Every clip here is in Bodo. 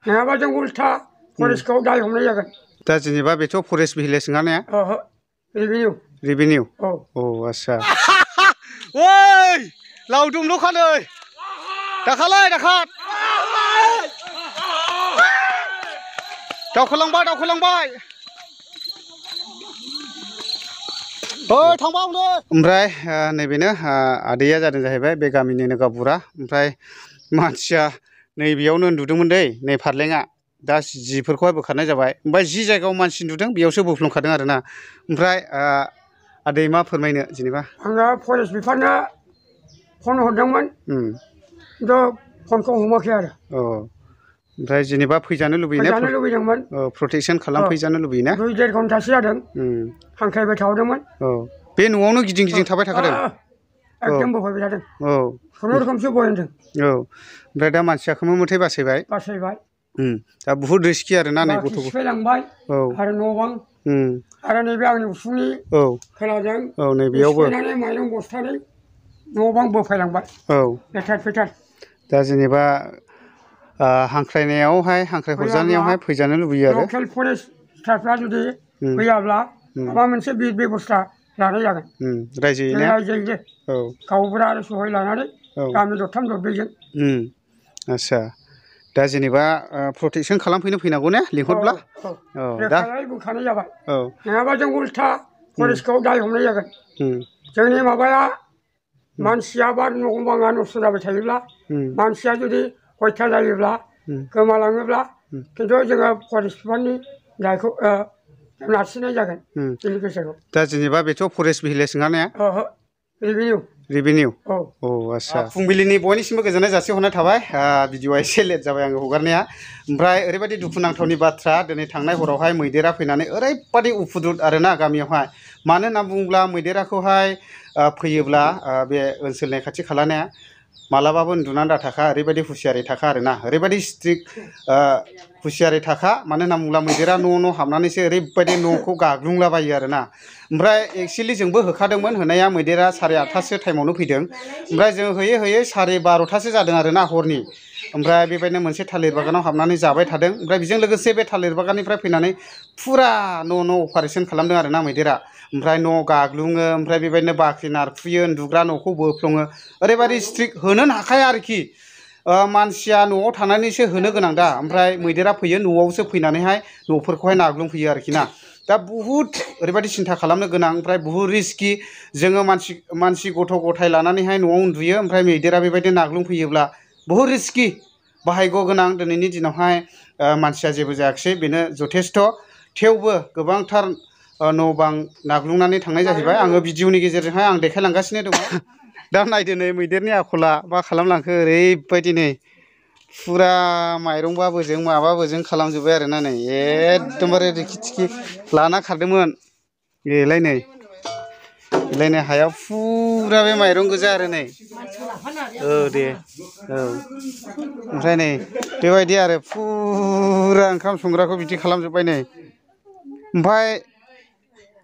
नङाबा जों उल्था फरेस्टखौ दाय हमनाय जागोन दा जेनेबा बेथ' फरेस्ट भिलेज नङा ने रेभिनिउ औ आच्छा ओइ लावदुमल'खा नै दाखालाय दाखात दावखोलांबाय थांबा ओमफ्राय नैबेनो आदैया जादों जाहैबाय बे गामिनिनो गावबुरा ओमफ्राय मानसिया नैबेयावनो उन्दुदोंमोन दै नै फारलेङा दा जिफोरखौहाय बोखारनाय जाबाय ओमफ्राय जि जायगायाव मानसि नुदों बेयावसो बोफ्लंखादों आरोना ओमफ्राय आदै मा फोरमायनो जेनेबा आङो फरेस्ट बिफाननो फन हरदोंमोन खिन्थु फनखौ हमाखै आरो ओमफ्राय जेनेबा फैजानो लुबैदोंमोन प्रटेकसन खालामफैजानो लुबैयोना 2-1.5 घन्टासो जादों हांख्रायबाय थादोंमोन बे न'आवनो गिदिं थाबाय थाखादों एकदम बोफायबाय थादों खुनुरुखुमसो बहायदों ओमफ्राय दा मानसिया खोमो मथै बासायबाय दा बुहुद रिस्कि आरोना नै गथ' सिफायलांबाय आरो न' बां आरो नैबे आंनि उसुंनि खोलाजों नैबेयावबो सिफायनानै माइरं बस्थानै न' बां बोफायलांबाय लेथेर फेथेर दा जेनेबा हांख्रायनायावहाय हांख्रायहरजानायावहाय फैजानो लुबैयो आरो लकेल फरेस्ट स्टाफफ्रा जुदि फैयाब्ला माबा मोनसे बेबस्था लानाय जागोन रायजोयैनो गावबुरा आरो सहाय लानानै गामि दरथाम दरब्रैजों आच्छा दा जेनेबा प्रटेकसन खालामफैनो फैनांगौ ने लिंहरब्ला रोखायै बुंखानाय जाबाय नङाबा जों उल्था फरेस्टखौ दाय हमनाय जागोन जोंनि माबाया मानसिया बा न' बाङा नस्थ' जाबाय थायोब्ला मानसिया जुदि हत्या जायोब्ला गोमालाङोब्ला खिन्थु जोङो फरेस्ट बिफाननि दायखौ नारसिननाय जागोन बेनि गोसोखौ दा जेनेबा बेथ' फरेस्ट भिलेज नङा ने रेभिनिउ औ आच्छा फुंबिलिनि बयनिसिमबो गोजोननाय जासिहरनाय थाबाय भिडिअआ एसे लेट जाबाय आङो हगारनाया ओमफ्राय ओरैबायदि दुखुनांथावनि बाथ्रा दिनै थांनाय हरावहाय मैदेरा फैनानै ओरैबायदि उफुद्रुद आरोना गामियावहाय मानो होनना बुङोब्ला मैदेराखौहाय फैयोब्ला बे ओनसोलनि खाथि खालानिया मालाबाबो उन्दुनानै दाथाखा ओरैबायदि हुसियारै थाखा आरोना ओरैबायदि स्ट्रिक्ट हुसियारै थाखा मानो होनना बुङोब्ला मैदेरा न' हाबनानैसो ओरैबायदि न'खौ गाग्लुंलाबायो आरोना ओमफ्राय एक्सुवेलि जोंबो होखादोंमोन होनाया मैदेरा 8:30 टाइमावनो फैदों ओमफ्राय जों होयै 12:30 जादों आरोना हरनि ओमफ्राय बेबायदिनो मोनसे थालिर बागानाव हाबनानै जाबाय थादों ओमफ्राय बेजों लोगोसे बे थालिर बागाननिफ्राय फैनानै फुरा न' अपारेसन खालामदों आरोना मैदेरा ओमफ्राय न' गाग्लुङो ओमफ्राय बेबायदिनो बाख्रि नारखुयो उन्दुग्रा न'खौ बोफ्लङो ओरैबायदि स्ट्रिक्ट होनोनो हाखाया आरोखि मानसिया न'आव थानानैसो होनो गोनां दा ओमफ्राय मैदेरा फैयो न'आवसो फैनानैहाय न'फोरखौहाय नाग्लुंफैयो आरोखि ना दा बुहुद ओरैबायदि सिन्था खालामनो गोनां ओमफ्राय बुहुद रिस्कि जोङो मानसि गथ' गथाय लानानैहाय न'आव उन्दुयो ओमफ्राय मैदेरा बेबायदि नाग्लुंफैयोब्ला बुहुद रिस्कि बाहायग' गोनां दिनैनि दिनावहाय मानसिया जेबो जायाखिसै बेनो जथेस्थ' थेवबो गोबांथार न' बां नाग्लुंनानै थांनाय जाहैबाय आङो भिडिअनि गेजेरजोंहाय आं देखायलांगासिनो दङ दा नायदो नै मैदेरनि आखला मा खालामलांखो ओरैबायदि नै फुरा माइरंबाबोजों माबाबोजों खालामजोब्बाय आरोना नै एकदमबारे रिखि थिखि लाना खारदोंमोन बेलाय नै हायाव फुरा बे माइरं गोजा आरो नै दे ओमफ्राय नै बेबायदि आरो फुरा ओंखाम संग्राखौ बिदि खालामजोब्बाय नै ओमफ्राय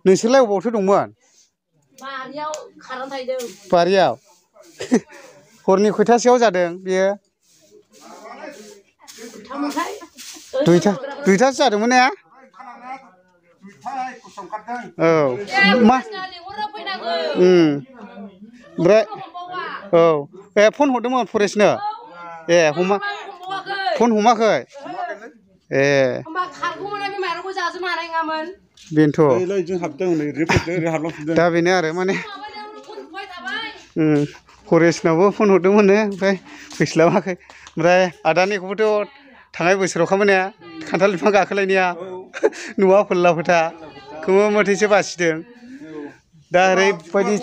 नोंसोरलाय अबावथो दंमोन बारियाव खारनानै थाहैदों बारियाव हरनि खयथासोआव जादों बेयो दुइथासो जादोंमोन ने मा ओमफ्राय फन हरदोंमोन फरेस्टनो फन हमाखै बेनोथ' दा बेनो आरो माने फरेस्टनावबो फन हरदोंमोननो ओमफ्राय फैस्लाबाखै ओमफ्राय आदानिखौबोथ' थांनाय बोसोराव ने खान्थाल बिफां गाखोलायनाया नुवा फोल्ला फोथा खोमो मथैसो बासिदों दा ओरैबायदि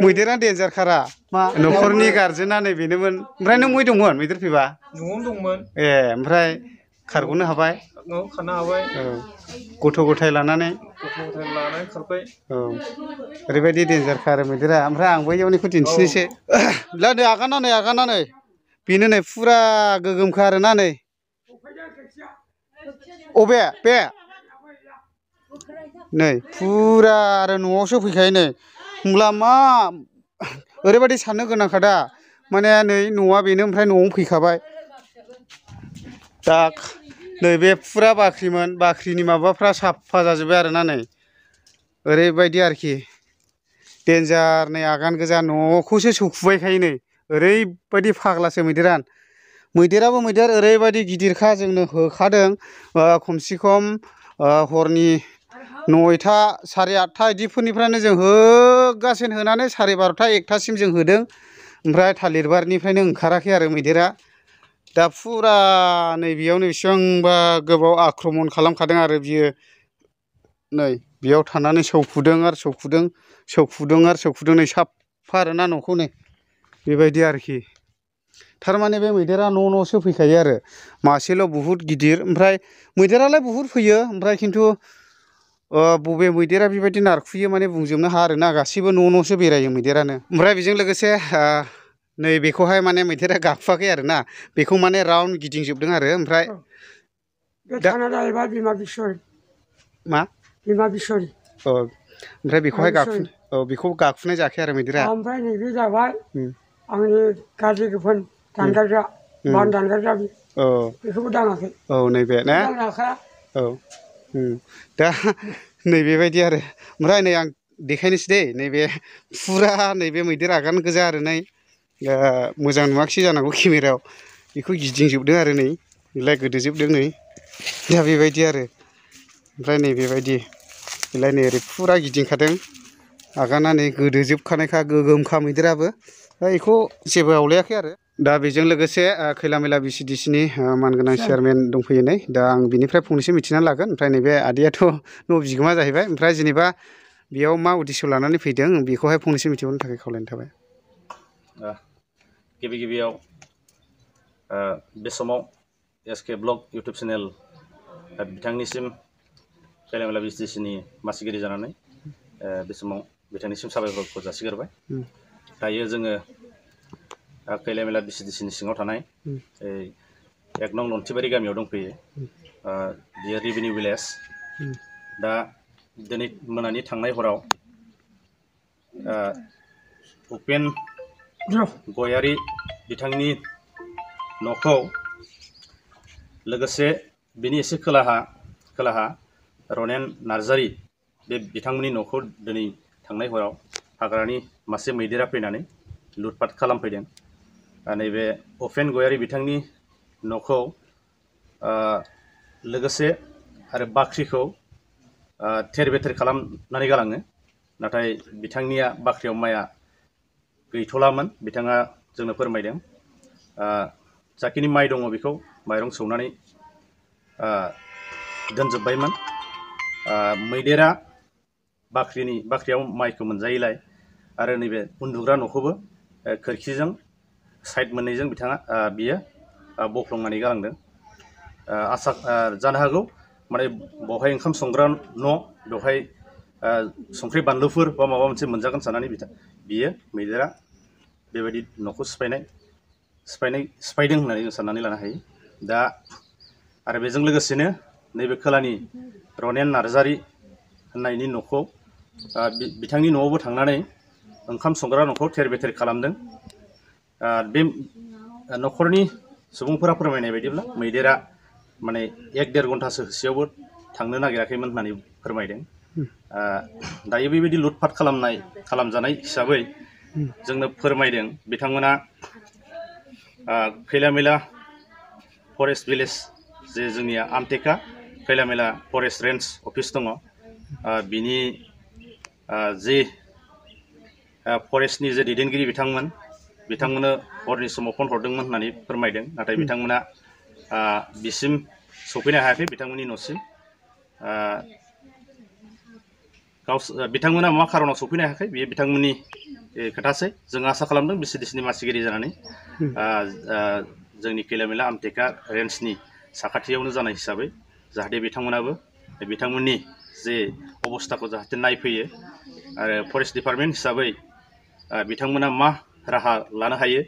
मैदेरा देन्जार खारा मा न'खरनि गारजेना नै बेनोमोन ओमफ्राय नों मै दंमोन मैदेर फैबा न'आवनो दंमोन ओमफ्राय खारग'नो हाबाय खारनो हाबाय गथ' गथाय लानानै खारबाय ओरैबायदि देन्जारखा आरो मैदेरा ओमफ्राय आं बैयावनिखौ दिन्थिनोसै लादो आगानानै बेनो नै फुरा गोगोमखा आरोना नै अबे बे नै फुरा आरो न'आवसो फैखायो नै होमब्ला मा ओरैबायदि साननो गोनांखा दा माने नै न'आ बेनो ओमफ्राय न'आवनो फैखाबाय दा नैबे फुरा बाख्रिमोन बाख्रिनि माबाफ्रा साफा जाजोब्बाय आरोना नै ओरैबायदि आरोखि डेन्जार नै आगान गोजा न'खौसो सौखुबायखायो नै ओरैबायदि फाग्लासो मैदेराबो मैदेर ओरैबायदि गिदिरखा जोंनो होखादों खमसे खम हरनि 9टा 8:30 बिदिफोरनिफ्रायनो जों होगासिनो होनानै 12:30 1टासिम जों होदों ओमफ्राय थालिर बारिनिफ्रायनो ओंखाराखै आरो मैदेरा दा फुरा नै बेयावनो बेसेबांबा गोबाव आक्रमन खालामखादों आरो बियो नै बेयाव थानानै सौखुदों आरो सौखुदों नै साफा आरोना न'खौ नै बेबायदि आरोखि थारमाने बे मैदेरा न'सो फैखायो आरो मासेल' बुहुत गिदिर ओमफ्राय मैदेरालाय बुहुत फैयो ओमफ्राय खिन्थु बबे मैदेरा बेबायदि नारखुयो माने बुंजोबनो हाया आरोना गासिबो न'सो बेरायो मैदेरानो ओमफ्राय बेजों लोगोसे नै बेखौहाय माने मैदेरा गाखुवाखै आरोना बेखौ माने राउन्ड गिदिंजोबदों आरो ओमफ्राय मा बिमा बिसरि ओमफ्राय बेखौहाय बेखौ गाखुनाय जायाखै आरो मैदेरा ओमफ्राय नैबे जाबाय आंनि गाज्रि गोफोन दानगारग्रा बान दानगारग्रा बेखौबो दाङाखै नैबे ना दा नैबेबायदि आरो ओमफ्राय नै आं देखायनोसै दे नैबे फुरा नैबे मैदेर आगान गोजा आरो नै मोजां नुवाखिसै जानांगौ केमेरायाव बेखौ गिदिंजोबदों आरो नै बेलाय गोदोजोबदों नै दा बेबायदि आरो ओमफ्राय नै बेबायदि बेलाय नै ओरै फुरा गिदिंखादों आगाना नै गोदोजोबखानायखा गोगोमखा मैदेराबो दा बेखौ जेबो आवलायाखै आरो दा बेजों लोगोसे खैला मैला BCDCनि मानगोनां चेयारमेन दंफैयो नै दा आं बिनिफ्राय फंनैसो मिथिनानै लागोन ओमफ्राय नैबे आदैयाथ' न' बिगोमा जाहैबाय ओमफ्राय जेनेबा बेयाव मा उद्देश्य लानानै फैदों बेखौहाय फंनैसो मिथिबावनो थाखाय खावलायनाय थाबाय गिबियाव बे समाव SK ब्लग इउटुब चेनेल बिथांनिसिम खैला मैला BCDCनि मासिगिरि जानानै बे समाव बिथांनिसिम साबायखरखौ जासिगोरबाय दायो जोङो खैला मैला BCDCनि सिङाव थानाय 1 नं नन्थिबारि गामियाव दंफैयो बियो रेभिनिउ भिलेज दा दिनै मोनानि थांनाय हराव उपेन गयारि बिथांनि न'खौ लोगोसे बिनि एसे खोलाहा रनेन नार्जारि बे बिथांमोननि न'खौ दिनै थांनाय हराव हाग्रानि मासे मैदेरा फैनानै लुटपाट खालामफैदों नैबे उपेन गयारि बिथांनि न'खौ लोगोसे आरो बाख्रिखौ थेर बेथेर खालामनानै गालाङो नाथाय बिथांनिया बाख्रियाव माइआ गैथ'लामोन बिथाङा जोंनो फोरमायदों जाखिनि माइ दङ बेखौ माइरं सौनानै दोनजोब्बायमोन मैदेरा बाख्रियाव माइखौ मोनजायैलाय आरो नैबे उन्दुग्रा न'खौबो खोरखिजों साइड मोननैजों बियो बफ्लंनानै गालांदों आसा जानो हागौ माने बेवहाय ओंखाम संग्रा न' बेवहाय संख्रि बानलुफोर बा माबा मोनसे मोनजागोन साननानै बियो मैदेरा बेबायदि न'खौ सिफायदों होननानै जों साननानै लानो हायो दा आरो बेजों लोगोसेनो नैबे खोलानि रनेन नार्जारि होननायनि न'खौ बिथांनि न'आवबो थांनानै ओंखाम संग्रा न'खौ थेर बेथेर खालामदों बे न'खरनि सुबुंफोरा फोरमायनाय बायदिब्ला मैदेरा माने 1-1.5 घन्टासो होसोयावबो थांनो नागिराखैमोन होननानै फोरमायदों दायो बेबायदि लुटपाट खालामजानाय हिसाबै जोंनो फोरमायदों बिथांमोना खैला मैला फरेस्ट भिलेज जे जोंनिया आमटेका खैला मैला फरेस्ट रेन्ज अफिस दङ बिनि जे फरेस्टनि जे दैदेनगिरि बिथांमोननो हरनि समाव फन हरदोंमोन होननानै फोरमायदों नाथाय बिथांमोना बिसिम सफैनो हायाखै बिथांमोननि न'सिम बिथांमोना मा खारनाव सफैनो हायाखै बेयो बिथांमोननि खोथासै जों आसा खालामदों BCDCनि मासिगिरि जानानै जोंनि खैला मैला आमटेका रेन्जनि साखाथियावनो जानाय हिसाबै जाहाथे बिथांमोनाबो बिथांमोननि जे अबस्थाखौ जाहाथे नायफैयो आरो फरेस्ट डिपार्टमेन्ट हिसाबै बिथांमोना मा राहा लानो हायो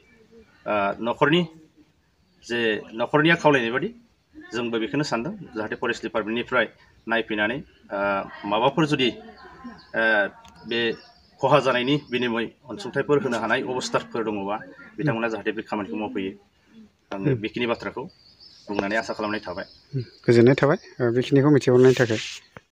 न'खरनिया खावलायनाय बादि जोंबो बेखौनो सानदों जाहाथे फरेस्ट डिपार्टमेन्टनिफ्राय नायफैनानै माबाफोर जुदि बे खहा जानायनि बिनिमय अनसुंथाइफोर होनो हानाय अबस्थाफोर दङबा बिथांमोना जाहाथे बे खामानिखौ मावफैयो आङो बेखिनि बाथ्राखौ बुंनानै आसा खालामनाय थाबाय। गोजोननाय थाबाय बेखिनिखौ मिथिहरनायनि थाखाय।